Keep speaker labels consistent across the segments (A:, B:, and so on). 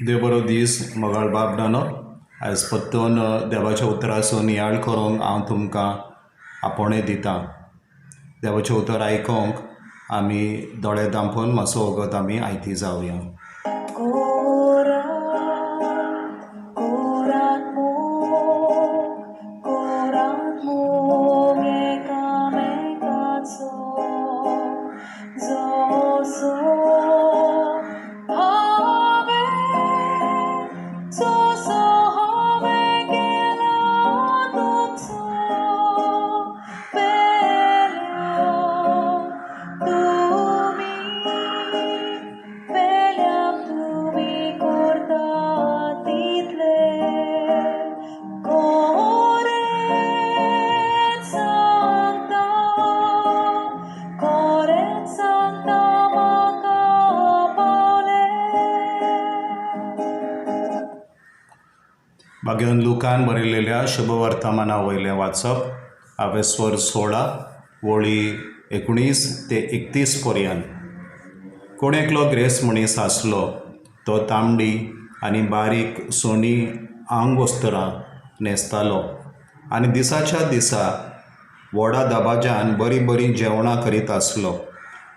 A: देव बरो दीस मोगाळ बाब नानो आयज परतून देवाच्या उतराचो नियाळ करूंक हांव तुमकां आपोवणें दितां. देवाचें उतर आयकोंक आमी दोळे धांपून मातसो वगत आमी आयती जावया. भाग्यवंत लुकान बरयलेल्या शुभवर्तमाना वयलें वाचप आवेस्वर 16 वळी 19 ते 31 पर्यंत. कोण एकलो ग्रेस मनीस आसलो, तो तांबडी आनी बारीक सोनी आंगवस्त्रां न्हेसतालो आनी दिसाच्या दिसा व्हडा दबाज्यान बरीं बरीं जेवणां करीत आसलो.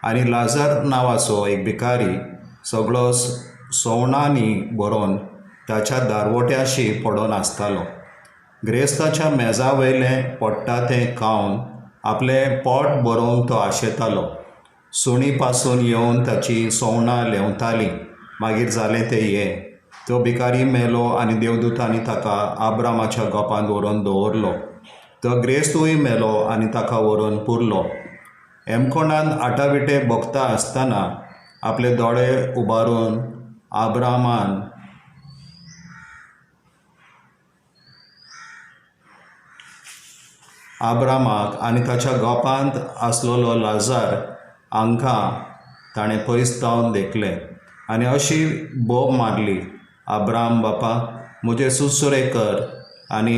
A: आनी लाजर नांवाचो एक भिकारी सगळो सवणांनी भरोन ताच्या दारवट्याशी पडोन आसतालो. ग्रेस्ताच्या मेजा वयलें पडटा तें खावन आपलें पोट भरोवंक तो आशेतालो. सुणी पासून येवन ताची सवणां ल्हेंवतालीं. मागीर जालें तें हें, तो भिकारी मेलो आनी देवदूतांनी ताका आब्रामाच्या गोपांत व्हरून दवरलो. तो ग्रेस्तूय मेलो आनी ताका व्हरून पुरलो. हेमकोणान आटाविटे भोगता आसतना आपले दोळे उबारून आब्रामान आब्रामाक आनी ताच्या गोपांत आसलेलो लाजार हांकां ताणें पयस जावन देखलें आनी अशी बोब मारली, आब्राम बापा म्हजेर सुरसुरे कर आनी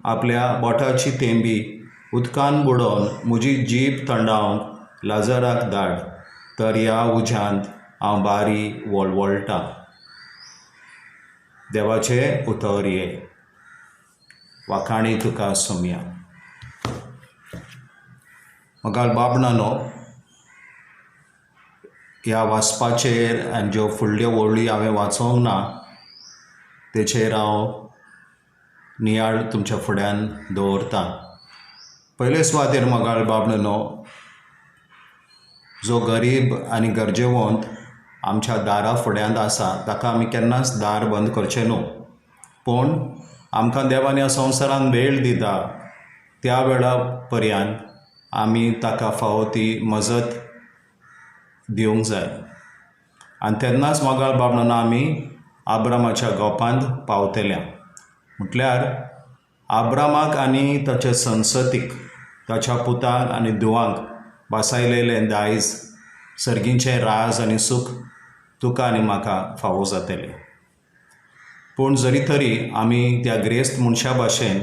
A: आपल्या बोटाची तेंबी उदकान बुडोवन म्हजी जीब थंडावंक लाजराक धाड, तर ह्या उज्यांत हांव बारी वळवळटां. देवाचें उतर ये वाखाणी तुका सोमया. मोगाळ बाबणानो, ह्या वाचपाचेर आनी ज्यो फुडल्यो वळी हांवें वाचोंक ना तेचेर हांव नियाळ तुमच्या फुड्यान दवरतां. पयले सुवातेर मोगाळ बाबणानो, जो गरीब आनी गरजेवंत आमच्या दारा फुड्यांत आसा ताका आमी केन्नाच दार बंद करचें न्हू. पूण आमकां देवान ह्या संवसारान वेळ दिता त्या वेळा पर्यंत आमी ताका फावो ती मजत दिवंक जाय. आनी तेन्नाच मोगाळ बाबणानो आमी आब्रामाच्या गोपांत पावतल्या. म्हटल्यार आब्रामाक आनी ताच्या संसतीक, ताच्या पुतांक आनी धुवांक वासायलेलें दायज, सर्गीचें राज आनी सूख तुका आनी म्हाका फावो जातलें. पूण जरी तरी आमी त्या ग्रेस्त मनशा भाशेन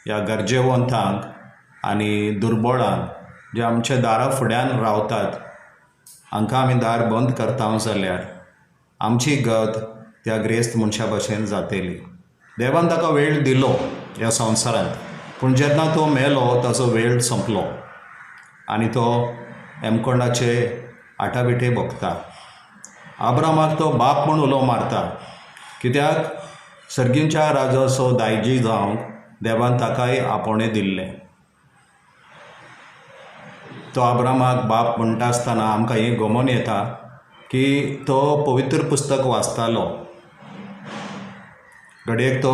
A: ह्या गरजेवंतांक आनी दुर्बळांक जे आमच्या दारा फुड्यान रावतात हांकां आमी दार बंद करता जाल्यार आमची गत त्या ग्रेस्त मनशा भाशेन जातली. देवान ताका वेळ दिलो ह्या संवसारांत, पूण जेन्ना तो मेलो ताचो वेळ सोंपलो आनी तो हेमकोंडाचे आटाविटे भोगता. आब्रामाक तो बाप म्हूण उलो मारता, कित्याक सर्गींच्या राजाचो दायजी जावंक देवान ताकाय आपोवणें दिल्लें. तो आब्रामाक बाप म्हणटा आसतना आमकां हें गमोन येता की तो पवित्र पुस्तक वाचतालो. घडयेक तो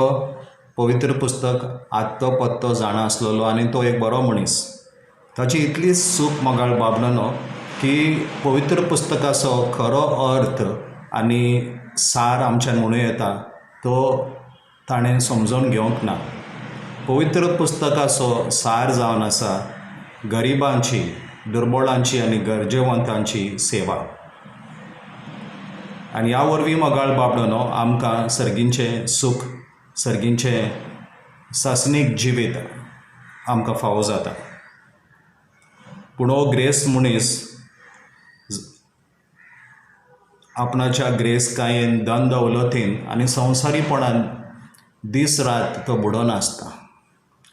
A: पवित्र पुस्तक आत्तो पत्तो जाणा आसलेलो आनी तो एक बरो मनीस. ताची इतली सूख मोगाळ बाबणानो की पवित्र पुस्तकाचो खरो अर्थ आनी सार आमच्यान म्हणूं येता तो ताणें समजून घेवंक ना. पवित्र पुस्तकाचो सार जावन आसा गरिबांची, दुर्बळांची आनी गरजेवंतांची सेवा. आनी ह्या वरवीं मोगाळ बाबणानो आमकां सर्गीचें सूख, सर्गीचें सासणीक जिवीत आमकां फावो जाता. पूण हो ग्रेस्त मनीस आपणाच्या ग्रेसकायेन, धन दौलतीन आनी संवसारीपणान दीस रात तो बुडोन आसता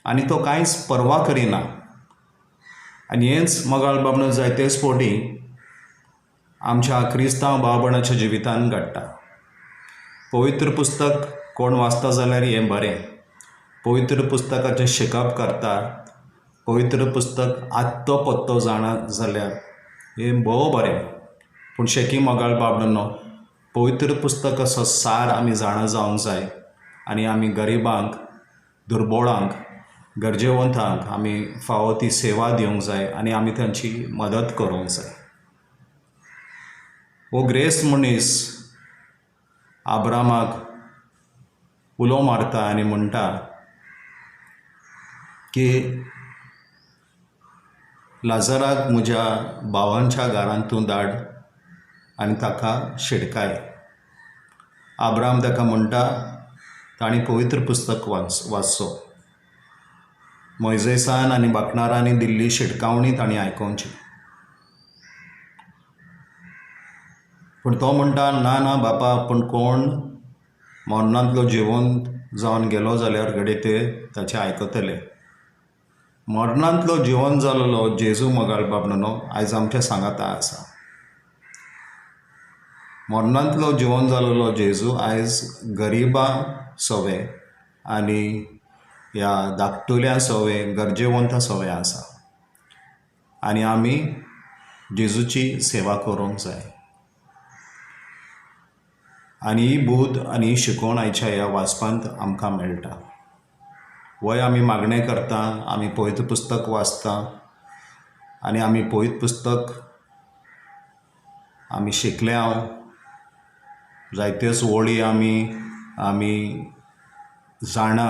A: आनी तो कांयच पर्वा करिना. आनी हेंच मोगाळ बाबणो जायतेच फावटी आमच्या क्रिस्तांव भाव भयणाच्या जिवितान घडटा. पवित्र पुस्तक कोण वाचता जाल्यार हें बरें, पवित्र पुस्तकाचें शिकप करता, पवित्र पुस्तक आत्तो पत्तो जाणा जाल्यार हें भोव बरें. पूण शेकी मोगाळ बाबडांनो, पवित्र पुस्तकाचो सार आमी जाणा जावंक जाय आनी आमी गरिबांक, दुर्बोळांक, गरजेवंतांक आमी फावो ती सेवा दिवंक जाय आनी आमी तांची मदत करूंक जाय. हो ग्रेस्त मनीस आब्रामाक उलो मारता आनी म्हणटा की लाजराक म्हज्या भावांच्या घरांत तूं धाड आनी ताका शिडकाय. आब्राम ताका म्हणटा तांणी पवित्र पुस्तक वाचचो, मोयजेसान आनी बाकणारांनी दिल्ली शिटकावणी तांणी आयकोवची. पूण तो म्हणटा ना ना बापा, पूण कोण मरणांतलो जिवंत जावन गेलो जाल्यार घडये ते ताचें आयकतले. मरणांतलो जिवंत जाल्लो जेजू मोगाळ बाबनो आयज आमच्या सांगाता आसा. मरणांतलो जिवंत जाल्लो जेजू आयज गरिबां सवे आनी ह्या धाकटुल्या सवे, गरजेवंता सवे आसा आनी आमी जेजूची सेवा करूंक जाय. आनी ही बूद आनी ही शिकवण आयच्या ह्या वाचपांत आमकां मेळटा. वय आमी मागणें करता, आमी पवित्र पुस्तक वाचता आनी आमी पवित्र पुस्तक आमी शिकले हांव, जायत्योच वळी आमी आमी जाणा,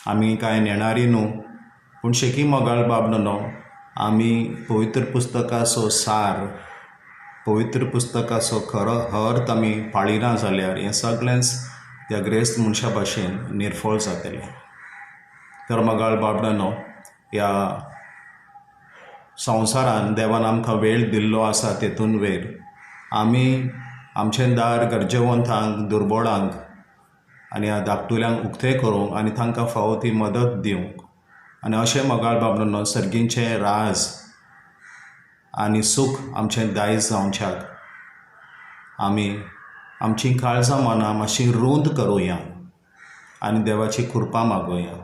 A: आमी कांय नेणारी न्हू, पूण शेकी मोगाळ बाब न्हू, आमी पवित्र पुस्तकाचो सार, पवित्र पुस्तकाचो खरो अर्थ आमी पाळिना जाल्यार हें सगळेंच त्या ग्रेस्त मनशा भाशेन निर्फळ जातलें. तर मोगाळ बाबडानो, ह्या संवसारान देवान आमकां वेळ दिल्लो आसा तेतून वेळ आमी आमचें दार गरजेवंतांक, दुर्बोळांक आनी ह्या धाकटुल्यांक उक्तें करूंक आनी तांकां फावो ती मदत दिवंक आनी अशें मोगाळ बाबडानो सर्गीचें राज आनी सूख आमचें दायज जावच्याक आमी आमचीं काळजां मनां मातशीं रूंद करुया आनी देवाची कृपा मागोया.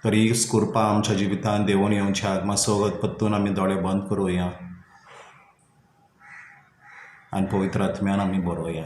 A: तर ही कृपा आमच्या जिवितांत देंवोन येवच्याक मातसो वगत परतून आमी दोळे बंद करुया आनी पवित्र आत्म्यान आमी बरोवया.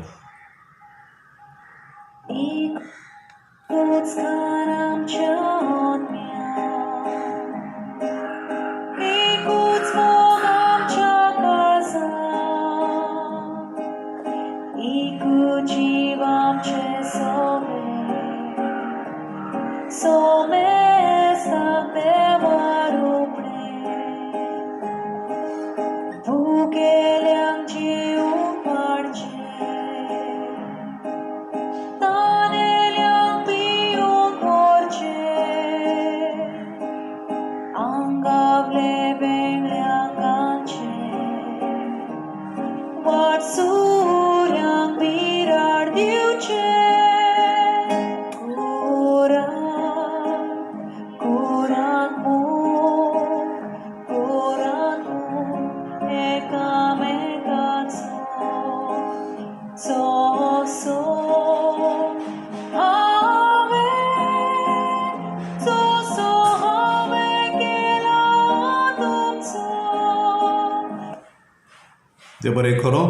A: ते बरें करूं.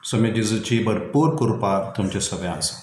A: स्वामी जेजूची भरपूर कृपा तुमचे सगळें आसा.